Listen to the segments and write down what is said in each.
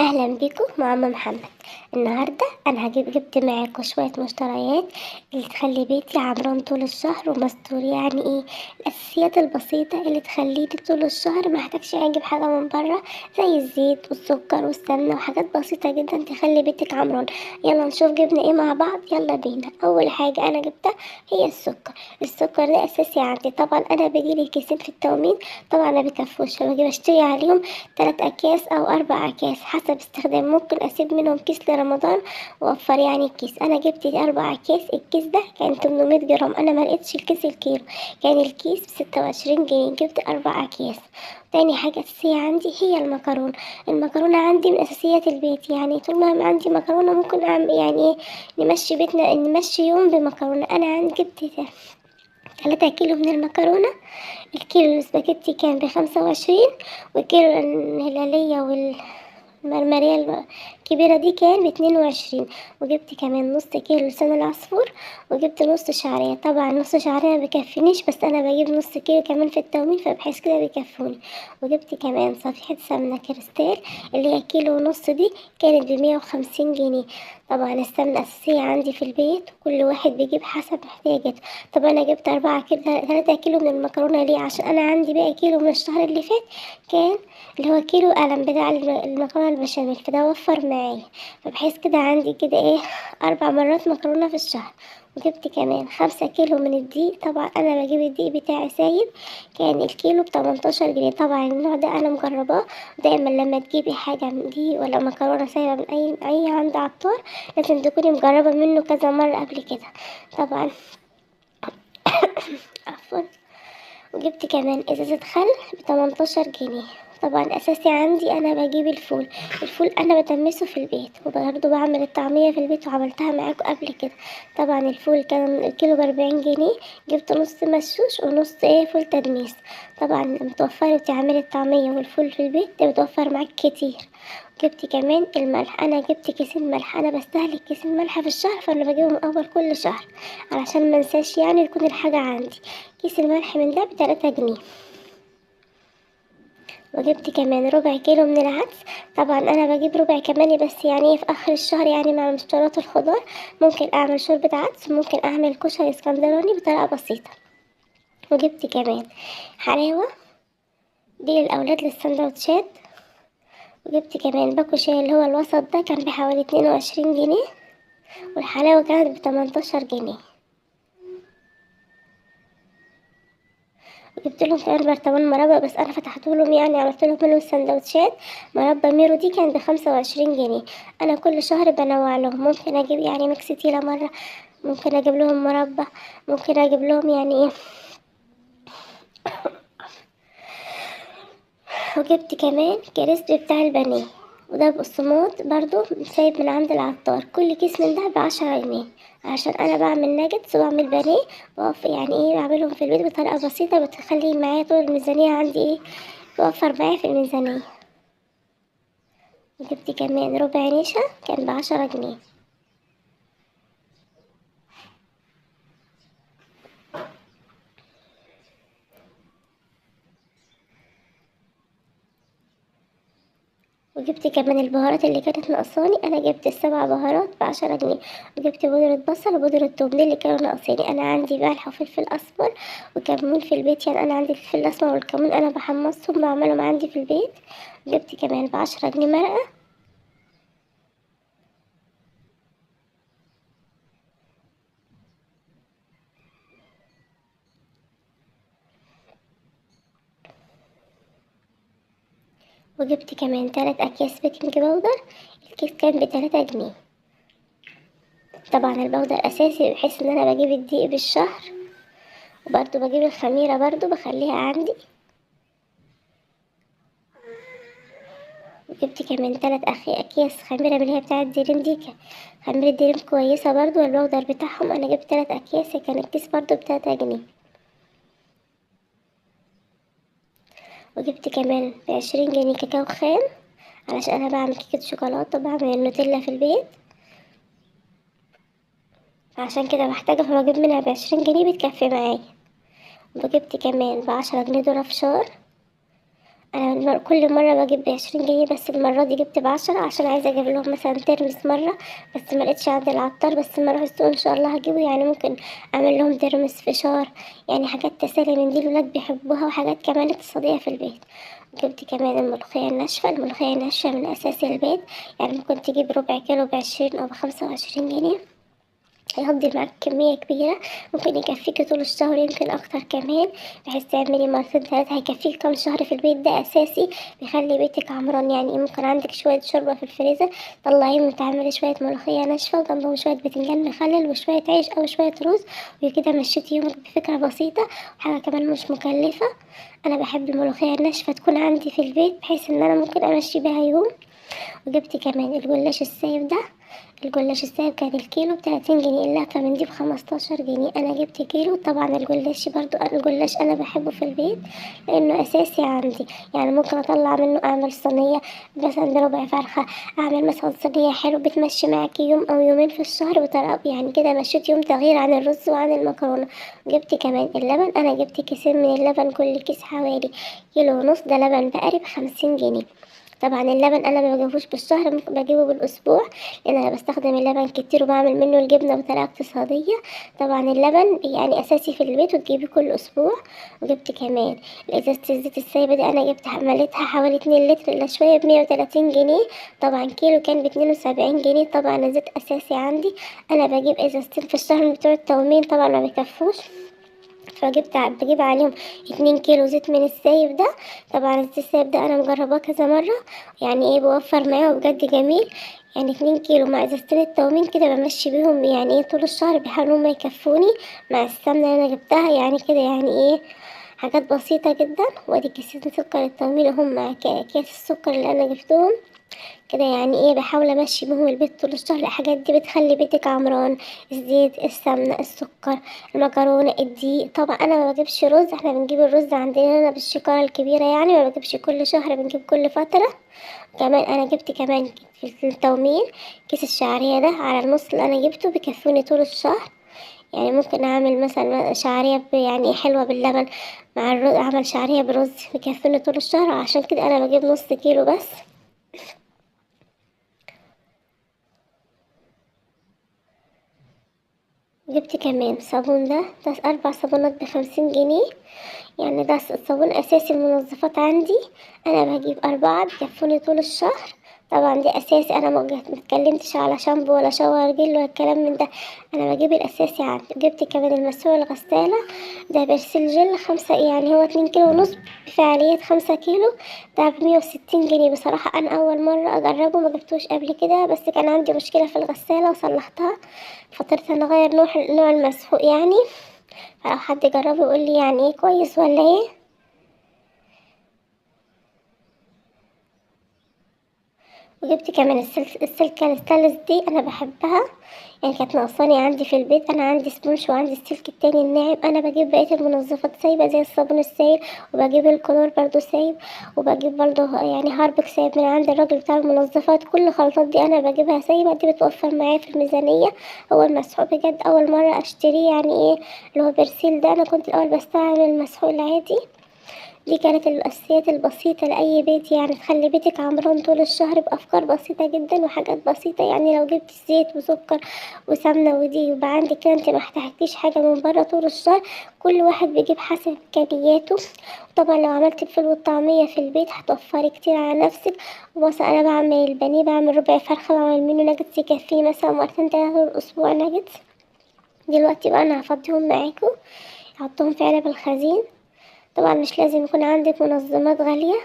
اهلا بيكم مع ام محمد. النهارده انا جبت معاكم شوية مشتريات اللي تخلي بيتي عمران طول الشهر ومستور. يعني ايه الاساسيات البسيطة اللي تخليني طول الشهر ما احتاجش اجيب حاجة من بره، زي الزيت والسكر والسمنه وحاجات بسيطة جدا تخلي بيتك عمران. يلا نشوف جبنا ايه مع بعض، يلا بينا. اول حاجة انا جبتها هي السكر. السكر ده اساسي عندي، طبعا انا بجيلي كيسين في التومين، طبعا ما بيكفوش، فبجيب اشتري عليهم 3 اكياس او 4 اكياس حسب استخدام. ممكن اسيب منهم كيس لرمضان واوفر يعني الكيس. انا جبت 4 اكياس، الكيس ده كان 800 جرام، انا ما لقيتش الكيس الكيلو، كان الكيس ب26 جنيه، جبت 4 اكياس. تاني حاجة اساسية عندي هي المكرونة. المكرونة عندي من اساسيات البيت، يعني طول ما عندي مكرونة ممكن اعمل يعني ايه، نمشي بيتنا، نمشي يوم بمكرونة. انا عندي جبت 3 كيلو من المكرونة. الكيلو الاسباجيتي كان ب25، والكيلو الهلالية والمرمرية الكبيرة دي كان ب22. وجبت كمان نص كيلو لسان العصفور، وجبت نص شعرية. طبعا نص شعرية ما بيكفينيش، بس انا بجيب نص كيلو كمان في التومين، فبحيث كده بيكفوني. وجبت كمان صفيحة سمنة كريستال اللي هي كيلو ونص، دي كانت ب150 جنيه. طبعا السمنة أساسية عندي في البيت، وكل واحد بيجيب حسب احتياجاته. طب أنا جبت 4 كيلو 3 كيلو من المكرونة ليه؟ عشان أنا عندي باقي كيلو من الشهر اللي فات، كان اللي هو كيلو قلم بتاع المكرونة البشاميل، فده وفر معايا، فبحيث كده عندي كده ايه 4 مرات مكرونة في الشهر. وجبت كمان 5 كيلو من الدقيق. طبعا انا بجيب الدقيق بتاعي سايب، كان الكيلو ب18 جنيه. طبعا النوع ده انا مجرباه، دايما لما تجيبي حاجة من دي ولا مكرونه سايبه من اي عند عطار لازم تكوني مجربه منه كذا مرة قبل كده طبعا. عفوا. وجبت كمان ازازة خل ب18 جنيه. طبعا اساسي عندي انا بجيب الفول. الفول انا بتمسه في البيت، وبرضه بعمل الطعمية في البيت وعملتها معاكم قبل كده. طبعا الفول كان الكيلو ب40 جنيه، جبت نص مشوش ونص ايه فول تدميس. طبعا لما توفري وتعملي الطعمية والفول في البيت ده بتوفر معاك كتير. جبت كمان الملح، انا جبت كيسين ملح، انا بستهلك كيسين ملح في الشهر، فانا بجيبهم اول كل شهر علشان ما انساش يعني يكون الحاجة عندي. كيس الملح من ده ب3 جنيه. وجبت كمان ربع كيلو من العدس. طبعا انا بجيب ربع كمان، بس يعني في اخر الشهر، يعني مع مشتريات الخضار ممكن اعمل شوربة عدس، ممكن اعمل كشري اسكندراني بطريقة بسيطة. وجبت كمان حلاوة دي للاولاد للسندوتشات. وجبت كمان باكو شاي اللي هو الوسط ده، كان بحوالي 22 جنيه، والحلاوة كانت ب18 جنيه. جبت لهم كمان برطمان مربى، بس انا فتحته لهم يعني عملت لهم منه السندوتشات. مربى ميرو دي كان ب25 جنيه. انا كل شهر بنوع لهم، ممكن اجيب يعني mix تيله مرة، ممكن اجيب لهم مربى، ممكن اجيب لهم يعني ايه. وجبت كمان crispy بتاع البانيه، وده بقسماط برضو سايب من عند العطار. كل كيس من ده ب10 جنيه، عشان انا بعمل ناجتس وبعمل بانيه، بوفر يعني ايه بعملهم في البيت بطريقة بسيطة، بتخلي معايا طول الميزانية عندي ايه، بوفر معايا في الميزانية. وجبت كمان ربع نشا كان ب10 جنيه. وجبت كمان البهارات اللي كانت ناقصاني، انا جبت 7 بهارات ب10 جنيه. وجبت بودرة بصل وبودرة توم، دي اللي كانوا ناقصيني. انا عندي ملح وفلفل اسمر وكمون في البيت، يعني انا عندي الفلفل الاسمر والكمون انا بحمصهم بعملهم عندي في البيت. جبت كمان ب10 جنيه مرقة. وجبت كمان 3 اكياس baking powder، الكيس كان ب3 جنيه. طبعا ال powder اساسي، بحيث ان انا بجيب الدقيق بالشهر، وبرضو بجيب الخميرة برضو بخليها عندي. وجبت كمان 3 اكياس خميرة من اللي هي بتاعة دريم دي، خميرة دريم كويسة برضو، وال powder بتاعهم انا جبت 3 اكياس، كان الكيس برضو ب3 جنيه. وجبت كمان ب20 جنيه كاكاو خام، علشان انا بعمل كيكة شوكولاتة وبعمل النوتيلا في البيت، عشان كده بحتاجها، فبجيب منها ب20 جنيه بتكفي معايا. وجبت كمان ب10 جنيه ذرة فشار. انا كل مرة بجيب ب20 جنيه، بس المرة دي جبت ب10 عشان عايزه اجيب لهم مثلا ترمس مرة، بس ما لقيتش عند العطار، بس لما اروح السوق ان شاء الله هجيبه. يعني ممكن اعمل لهم ترمس فشار، يعني حاجات تسالي من دي الولاد بيحبوها، وحاجات كمان اقتصادية في البيت. جبت كمان الملوخية الناشفه. الملوخية الناشفه من اساس البيت، يعني ممكن تجيب ربع كيلو ب20 او ب25 جنيه، هيقضي معاك كمية كبيرة، ممكن يكفيكي طول الشهر يمكن أكتر كمان، بحيث تعملي مرتين 3 هيكفيكي كام شهر في البيت. ده أساسي، بيخلي بيتك عمران. يعني ممكن عندك شوية شوربة في الفريزر طلعيهم وتعملي شوية ملوخية ناشفة وجنبهم شوية بتنجان مخلل وشوية عيش أو شوية رز، وكده مشيتي يومك بفكرة بسيطة وحاجة كمان مش مكلفة. أنا بحب الملوخية الناشفة تكون عندي في البيت بحيث إن أنا ممكن أمشي بيها يوم. وجبت كمان الجلاش السايب ده. الجلاش السايب كان الكيلو ب30 جنيه، اللفة من دي ب15 جنيه، انا جبت كيلو. طبعا الجلاش برضو، الجلاش انا بحبه في البيت لانه اساسي عندي، يعني ممكن اطلع منه اعمل صينية مثلا بربع فرخة، اعمل مثلا صينية حلو بتمشي معاكي يوم او يومين في الشهر بطريقة، يعني كده مشيت يوم تغيير عن الرز وعن المكرونة. جبت كمان اللبن، انا جبت كيسين من اللبن، كل كيس حوالي كيلو ونص، ده لبن بقري ب50 جنيه. طبعا اللبن انا ما بجيبهوش بالشهر، ممكن بجيبه بالاسبوع لان انا بستخدم اللبن كتير وبعمل منه الجبنة بطريقة اقتصادية. طبعا اللبن يعني اساسي في البيت وتجيبيه كل اسبوع. وجبت كمان ازازة الزيت السايبه دي، انا جبت مليتها حوالي 2 لتر الا شوية ب130 جنيه، طبعا كيلو كان ب72 جنيه. طبعا الزيت اساسي عندي، انا بجيب ازازتين في الشهر بتوع التومين، طبعا ما بيكفوش، فجبت بجيب عليهم 2 كيلو زيت من السايب ده. طبعا الزيت السايب ده انا مجرباه كذا مرة، يعني ايه بوفر معاه وبجد جميل. يعني 2 كيلو مع ازازتين التومين كده بمشي بيهم يعني ايه طول الشهر، بيحاولوا ما يكفوني مع السمنة اللي انا جبتها، يعني كده يعني ايه حاجات بسيطة جدا. وادي كيسين سكر التومين هم مع كيس السكر اللي انا جبتهم كده، يعني ايه بحاول امشي بهم البيت طول الشهر. الحاجات دي بتخلي بيتك عمران، الزيت، السمنة، السكر، المكرونه، الدقيق. طبعا انا ما بجيبش رز، احنا بنجيب الرز عندنا هنا بالشكاره الكبيرة، يعني ما بجيبش كل شهر، بنجيب كل فترة. كمان انا جبت كمان في التومين كيس الشعرية ده على النص اللي انا جبته بيكفوني طول الشهر، يعني ممكن اعمل مثلا شعرية يعني حلوة باللبن مع الرز، اعمل شعرية برز بيكفوني طول الشهر، عشان كده انا بجيب نص كيلو بس. جبت كمان صابون ده 4 صابونات ب50 جنيه، يعني ده الصابون اساسي المنظفات عندي، انا بجيب 4 بيكفوني طول الشهر. طبعا دي اساسي، انا ما اتكلمتش على شامبو ولا شاور جل ولا الكلام من ده، انا بجيب الاساسي عندي. جبت كمان المسحوق الغسالة ده برسيل جل 5، يعني هو 2 كيلو ونص بفعالية 5 كيلو، ده ب160 جنيه. بصراحة انا اول مرة اجربه، ما جبتوش قبل كده، بس كان عندي مشكلة في الغسالة وصلحتها، فاضطريت ان اغير نوع المسحوق يعني، فلو حد جربه يقول لي يعني ايه كويس ولا ايه. وجبت كمان السلكة الستانلس دي انا بحبها، يعني كانت ناقصاني عندي في البيت، انا عندي sponge وعندي السلك التاني الناعم. انا بجيب بقية المنظفات سايبة زي الصابون السايل، وبجيب الكلور برضو سايب، وبجيب برضو يعني هاربك سايب من عند الراجل بتاع المنظفات. كل الخلطات دي انا بجيبها سايبة، دي بتوفر معايا في الميزانية. هو المسحوق بجد اول مرة اشتريه، يعني ايه اللي هو برسيل ده، انا كنت الاول بستعمل المسحوق العادي. دي كانت الأساسيات البسيطة لأي بيت، يعني تخلي بيتك عمران طول الشهر بأفكار بسيطة جدا وحاجات بسيطة. يعني لو جبت زيت وسكر وسمنة ودي يبقى عندك كده، انت ما احتاجتيش حاجة من بره طول الشهر. كل واحد بيجيب حسب إمكانياته. وطبعا لو عملت الفول والطعمية في البيت هتوفري كتير على نفسك. ومثلا أنا بعمل البانيه، بعمل ربع فرخة، بعمل منه ناجتس يكفيني مثلا مرتين 3 الأسبوع ناجتس. دلوقتي بقى أنا هفضيهم معاكم، هحطهم في علب الخزين. طبعا مش لازم يكون عندك منظمات غالية،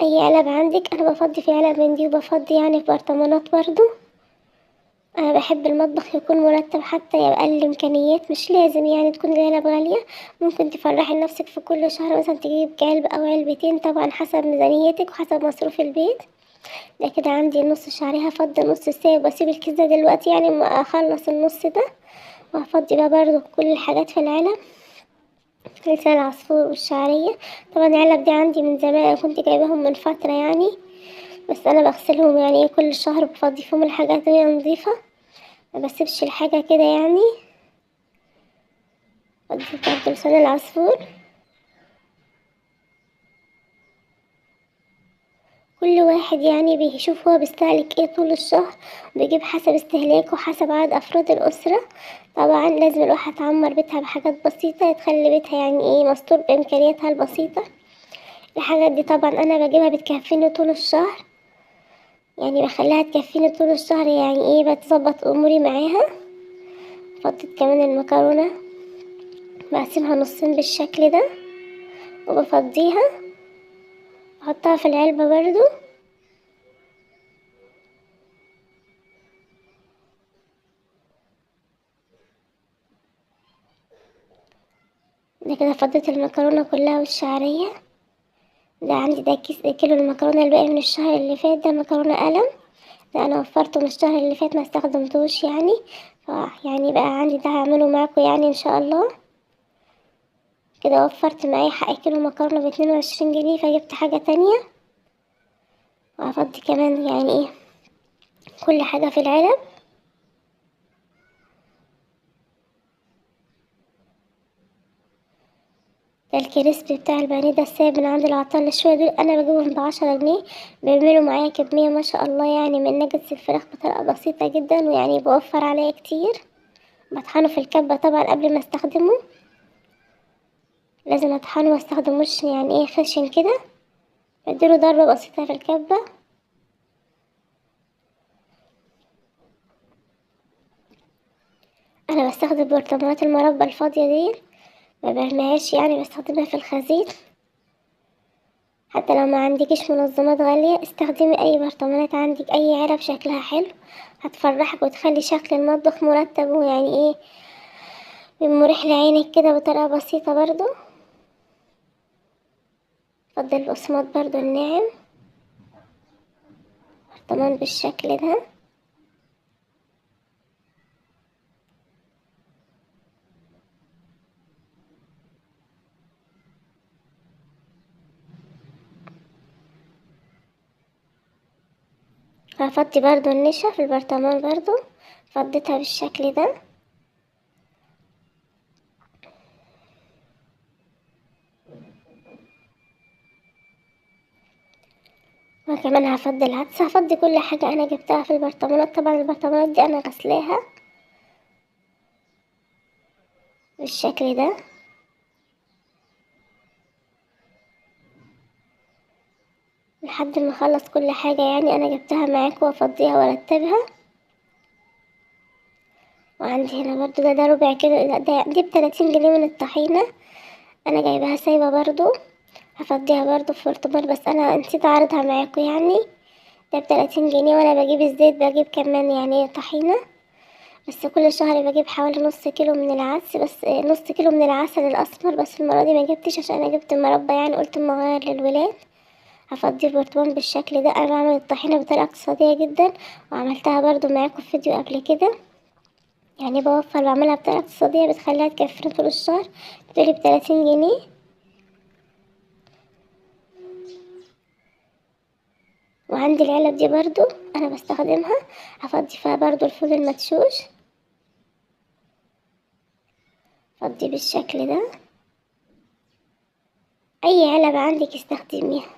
اي علب عندك. انا بفضي في علب من دي، وبفضي يعني في برطمانات برضو. انا بحب المطبخ يكون مرتب حتى باقل امكانيات، مش لازم يعني تكون العلب غالية. ممكن تفرحي نفسك في كل شهر مثلا تجيب علبة او علبتين، طبعا حسب ميزانيتك وحسب مصروف البيت. ده كده عندي نص شعرية، هفضي نص ساعة واسيب الكيس ده دلوقتي، يعني ما اخلص النص ده، وهفضي بقى برضو كل الحاجات في العلب، لسان العصفور والشعرية. طبعا العلب دي عندي من زمان، انا كنت جايباهم من فترة يعني، بس انا بغسلهم يعني كل شهر، بفضي فيهم الحاجات وهي نظيفة، ما بسيبش الحاجة كده يعني. بفضي برضه لسان العصفور. كل واحد يعني بيشوف هو بيستهلك ايه طول الشهر، بيجيب حسب استهلاكه حسب عدد افراد الاسرة. طبعا لازم الواحد تعمر بيتها بحاجات بسيطة تخلي بيتها يعني ايه مستور بامكانياتها البسيطة. الحاجات دي طبعا انا بجيبها بتكفيني طول الشهر، يعني بخليها تكفيني طول الشهر، يعني ايه بتظبط اموري معاها. فضيت كمان المكرونة، بقسمها نصين بالشكل ده وبفضيها بحطها في العلبة برضو. ده كده فضيت المكرونة كلها والشعرية. ده عندي ده كيس كيلو المكرونة الباقي من الشهر اللي فات، ده مكرونة قلم، ده انا وفرته من الشهر اللي فات ما استخدمتوش يعني، يعني بقى عندي ده هعمله معاكم يعني ان شاء الله. كده وفرت معايا حق كيلو مكرونة ب22 جنيه، فجبت حاجة تانية. وهفضي كمان يعني ايه كل حاجة في العلب. ده الكريسبي بتاع البانيه ده السايب من عند العطار شوية، دول انا بجيبهم ب10 جنيه، بيعملوا معايا كمية ما شاء الله يعني من ناجتس الفراخ بطريقة بسيطة جدا، ويعني بوفر عليا كتير. بطحنه في الكبة طبعا قبل ما استخدمه، لازم اطحنه واستخدموش يعني ايه خشن كده، بديله ضربة بسيطة في الكبة. انا بستخدم برطمانات المربى الفاضية دي، ما برميهاش يعني، بستخدمها في الخزين. حتى لو ما عندكيش منظمات غالية استخدمي اي برطمانات عندك، اي علب شكلها حلو هتفرحك وتخلي شكل المطبخ مرتب ويعني ايه مريح لعينك كده بطريقة بسيطة برضو. فضل البقسماط برضو الناعم، برطمان بالشكل ده. هفضي برضو النشا في البرطمان برضو، فضيتها بالشكل ده. وكمان هفضي العدس، هفضي كل حاجة انا جبتها في البرطمانات. طبعا البرطمانات دي انا غسلاها بالشكل ده. لحد ما اخلص كل حاجة يعني انا جبتها معاكم وافضيها وارتبها. وعندي هنا برضو ده ربع كيلو، ده دي ب30 جنيه من الطحينة، انا جايباها سايبة برضو، هفضيها برضو في برطمان، بس انا نسيت اعرضها معاكم يعني. ده ب30 جنيه، وانا بجيب الزيت بجيب كمان يعني طحينة، بس كل شهر بجيب حوالي نص كيلو من العدس، بس نص كيلو من العسل الاسمر، بس المرة دي ما جبتش عشان انا جبت مربى يعني، قلت اما اغير للولاد. هفضي البرطمان بالشكل ده. انا بعمل الطحينة بطريقة اقتصادية جدا، وعملتها برضو معاكم في فيديو قبل كده، يعني بوفر بعملها بطريقة اقتصادية بتخليها تكفيني طول الشهر. بتقولي ب30 جنيه. وعندي العلب دي برضو انا بستخدمها، هفضي فيها برضو الفول المدشوش، فضي بالشكل ده. اي علب عندك استخدميها.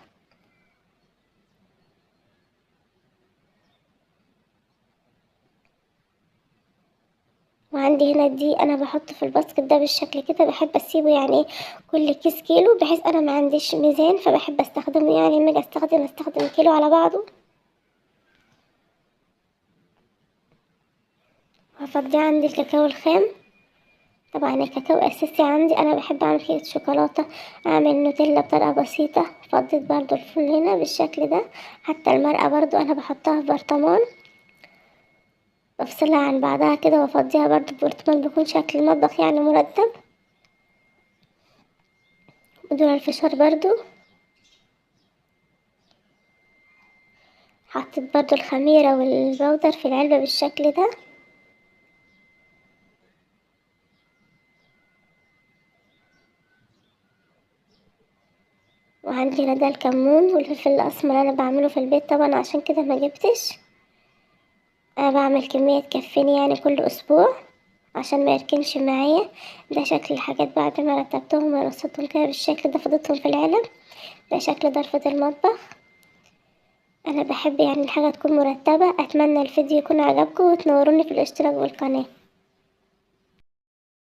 وعندي هنا دي انا بحطه في ال basket ده بالشكل كده، بحب اسيبه يعني كل كيس كيلو، بحيث انا ما عنديش ميزان فبحب استخدمه يعني لما اجي استخدم كيلو على بعضه. هفضي عندي الكاكاو الخام، طبعا الكاكاو اساسي عندي، انا بحب اعمل كيكة شوكولاتة، اعمل نوتيلا بطريقة بسيطة. فضيت برضو الفول هنا بالشكل ده، حتى المرقه برضو انا بحطها في برطمان، بفصلها عن بعضها كده وافضيها برضو ببرطمان، بيكون شكل المطبخ يعني مرتب. ودول الفشار برضو، حطيت برضو الخميرة والبودر في العلبة بالشكل ده. وعندي هنا ده الكمون والفلفل الاسمر، انا بعمله في البيت طبعا عشان كده ما جبتش، انا بعمل كمية تكفيني يعني كل اسبوع عشان ما يركنش معايا. ده شكل الحاجات بعد ما رتبتهم ورصيتهم كده بالشكل ده، فضيتهم في العلب. ده شكل ضرفة المطبخ. انا بحب يعني الحاجة تكون مرتبة. اتمنى الفيديو يكون عجبكم وتنوروني في الاشتراك بالقناة.